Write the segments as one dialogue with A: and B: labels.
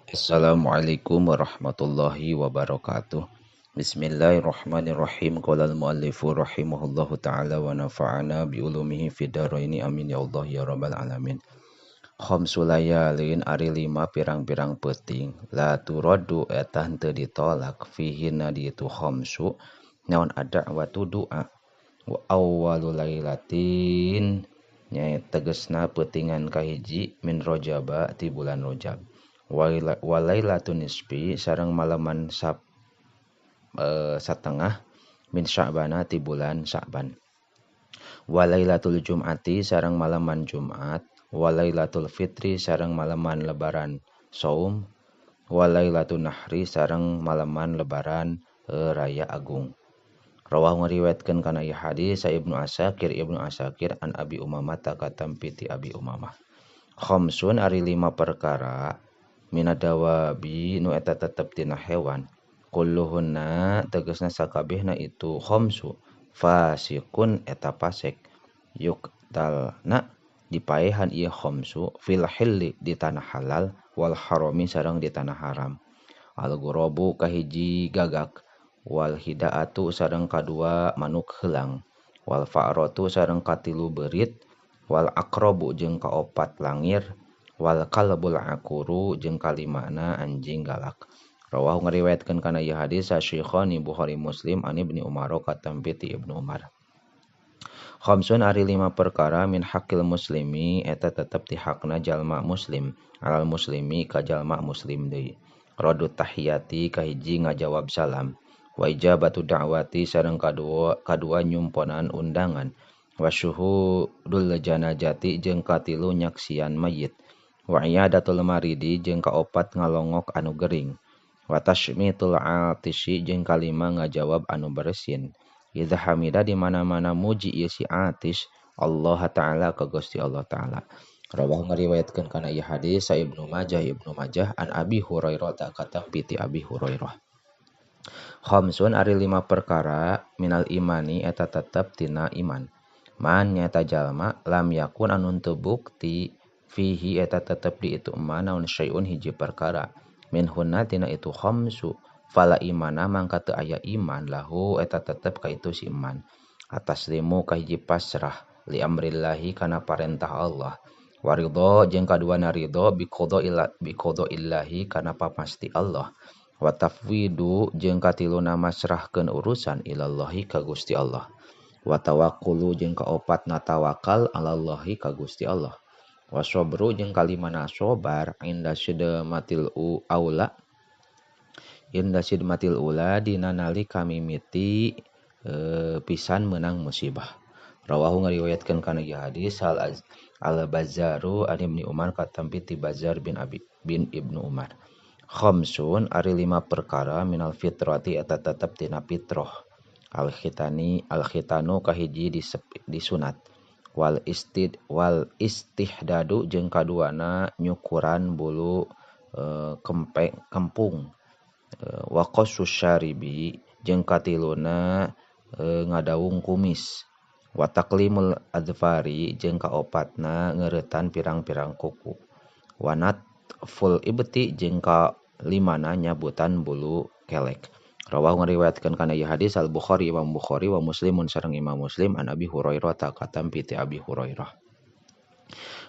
A: Assalamualaikum warahmatullahi wabarakatuh. Bismillahirrahmanirrahim. Qala al-muallifu rahimahullahu ta'ala wa nafa'ana bi'ulumihi fid dharaini amin ya Allah ya rabbal alamin. Khamsu layalin ari lima pirang-pirang peuting la turaddu eta henteu ditolak fihinna di itu khamsu naon ad-da'watu du'a wa awwalu lailatin nya tegesna peutingan kahiji min rajaba ti bulan Rajab. Walailatun nisfi sareng malaman satengah min Sya'bana ti bulan Sya'ban. Walailatul Jum'ati sareng malaman Jumat, walailatul Fitri sareng malaman lebaran saum, walailatun Nahri sareng malaman lebaran raya agung. Rawahu ngariwayatkeun kana ieu hadis sa Ibnu Asakir an Abi Umamah katampi ti Abi Umamah. Khamsun ari lima perkara minadawabi nu eta tetep tina hewan kulluhunna tegasna sakabehna itu khamsu fasikun eta pasek yuktalna dipaehan ieu khamsu fil hilli di tanah halal wal harami sareng di tanah haram. Al ghurabu kahiji gagak wal hidaatu sareng kadua manuk heulang wal fa'ratu sareng katilu beurit wal aqrabu jeung kaopat langir wal kalbul akuru jeung kalimana anjing galak. Rawahu ngariwayatkeun kana ieu hadis Syekhani Bukhari Muslim an Ibnu Umar katampi ti Ibnu Umar. Khamsun ari lima perkara min hakil muslimi eta tetep ti hakna jalma muslim alal muslimi ka jalma muslim deui. Radu tahiyati kahiji ngajawab salam wa ijabatu da'wati sareng kadua nyumponan undangan wa syuhudul janajati jeung katilu nyaksian mayit wa iyadatul maridi jeung kaopat ngalongok anu gering wa tashmitul atishi jeung kalima ngajawab anu beresin idza hamida di mana-mana muji ieu si atis Allah ta'ala ka Gusti Allah ta'ala. Rawahu ngariwayatkeun kana ieu hadis sa Ibnu Majah an Abi Hurairah ta katampi ti Abi Hurairah. Khamsun ari lima perkara minal imani eta tetep tina iman. Man nyata jalma lam yakun anu teu bukti fihi eta tetep di itu naon syai'un hiji perkara minhunna tina itu khamsu fala imana mangka teu aya iman lahu eta tetep ka itu si iman. Ataslimu kahiji pasrah li amrillahi kana parentah Allah waridho jeung kaduana ridho biqada illahi kana pamasti Allah wa tafwidu jeung katiluna masrahkeun urusan ilallahi ka Gusti Allah wa tawakkulu jeung kaopatna tawakal alallahi ka Gusti Allah wa sabru jeung kalimana sabar inda sidmatil aula inda sidmatil ula dina nalika mimiti pisan meunang musibah. Rawahu ngariwayatkeun kana ieu hadis al Bazzaru an Ibnu Umar katampi ti Bazzar bin Abi bin Ibnu Umar. Khamsun ari lima perkara minal fitrati eta tetep tina fitrah. Al khitanu kahiji disunat wal istihdadu jeung kaduana nyukuran bulu kempung wa qassus syaribi jeung katiluna ngadaung kumis wa taqlimul adfari jeung kaopatna ngeuretan pirang-pirang kuku wa natful ibti jeung kalimana nyabutan bulu kelek. Rawahu ngariwayatkeun kana ieu hadis Al Bukhari Imam Bukhari wa Muslimun sareng Imam Muslim an Abi Hurairah ta katampi ti Abi Hurairah.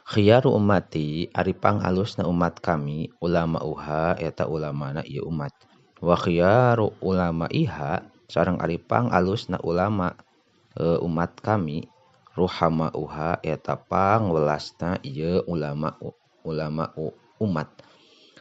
A: Khiyaru ummati ari pangalusna umat kami ulama uha eta ulamana ieu umat wa khiyaru ulama iha sareng ari pangalusna ulama umat kami ruhama uha eta pangwelasna ieu ulama umat.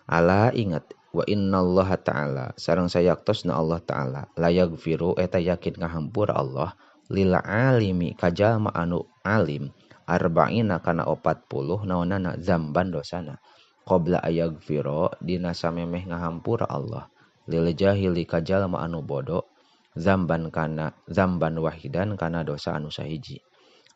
A: Ala ingat wa innallaha ta'ala sareng sayaktosna Allah ta'ala la yaghfiru eta yakin ngahampura Allah lil alimi ka jalma anu alim arba'ina kana 40 naonana zamban dosana qabla ayaghfira dina samemeh ngahampura Allah lil jahili ka jalma anu bodoh zamban kana zamban wahidan kana dosa anu sahiji.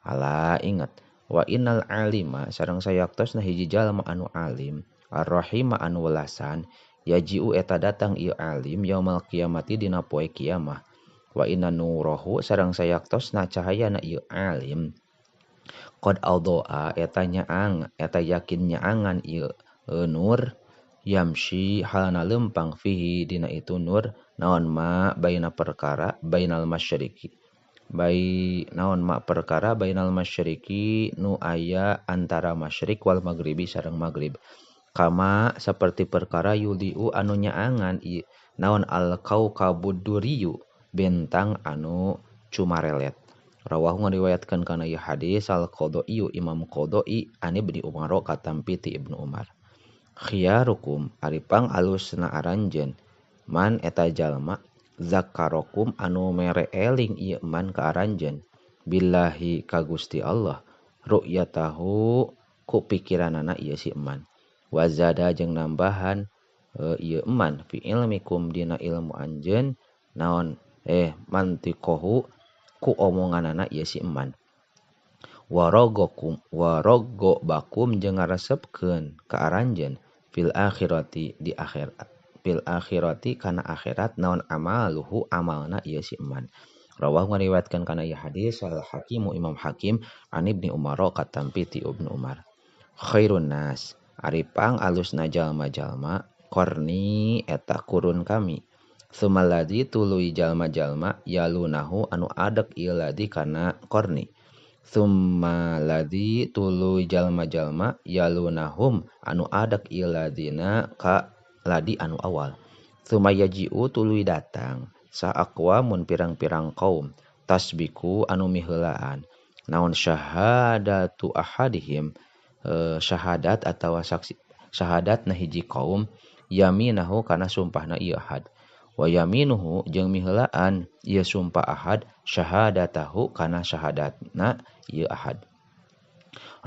A: Ala ingat wa innal alima sareng sayaktosna hiji jalma anu alim arrahima anu welasan yaji'u eta datang ieu alim yaumal qiyamati dina poe kiamah wa inna nurahu sareng sayaktosna cahayana ieu alim qad aldoa eta nyaang eta yakin nyaangan ieu nur Yamshi halana lempang fihi dina itu nur naon ma baina perkara bainal masyriqi bai naon ma perkara bainal masyriqi nu aya antara masyriq wal maghribi sareng maghrib kama saperti perkara yudiu anu nyaangan naon al kaukabud duriyu bentang anu cumarelet. Rawahu ngariwayatkeun kana ieu hadis al Qadai Imam Qadai an Ibnu Umar katampi ti Ibnu Umar. Khiyarukum ari pang alusna aranjeun man eta jalma zakarakum anu mere eling ieu man ka aranjeun billahi ka Gusti Allah ru'yatahu ku pikiranana ieu si eman wazada jeung nambahan ieu eman fi ilmikum dina ilmu anjeun naon mantikohu ku omonganana ieu si eman warogokum warogo bakum jeung ngaresepkeun ka aranjeun fil akhirati di akhirat fil akhirati kana akhirat naon amaluhu amalna ieu si eman. Rawahu ngariwayatkeun kana ieu hadis al Hakimu Imam Hakim an Ibni Umar katampi ti Ibnu Umar. Khairun nas ari pang alusna jalma-jalma qarni eta kurun kami sumaladi tuluy jalma-jalma yalunahu anu adek ieu ladi kana qarni summa ladzi tuluy jalma-jalma yalunahum anu adak ieu ladina ka ladi anu awal summa yaji'u tuluy datang saaqwamun pirang-pirang kaum tasbiku anu miheulaan naon syahadatu ahadihim syahadat atawa saksi syahadat na hiji kaum yaminahu kana sumpahna ieu ahad wa yaminuhu jeung miheulaan ieu sumpah ahad syahadatahu kana syahadatna ieu ahad.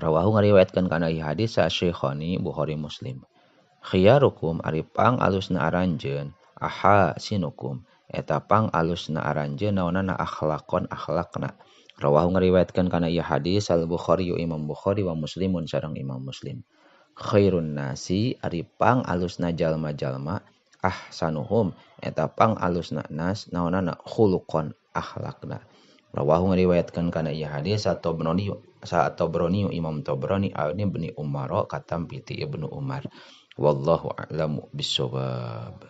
A: Rawahu ngariwayatkeun kana ieu hadis sa Syekhani Bukhari Muslim. Khiyarukum ari pang alusna aranjeun aha sinukum eta pang alusna aranjeun naonana akhlaqon akhlakna. Rawahu ngariwayatkeun kana ieu hadis Al Bukhari Imam Bukhari wa Muslimun sareng Imam Muslim. Khairun nasi ari pang alusna jalma-jalma ahsanuhum eta pang alusna nas naonana khuluqon akhlakna. Rawahu ngariwayatkeun kana ieu hadis At-Tabrani Imam Tabrani an Ibni Umar katampi ti Ibnu Umar. Wallahu a'lamu bissawab.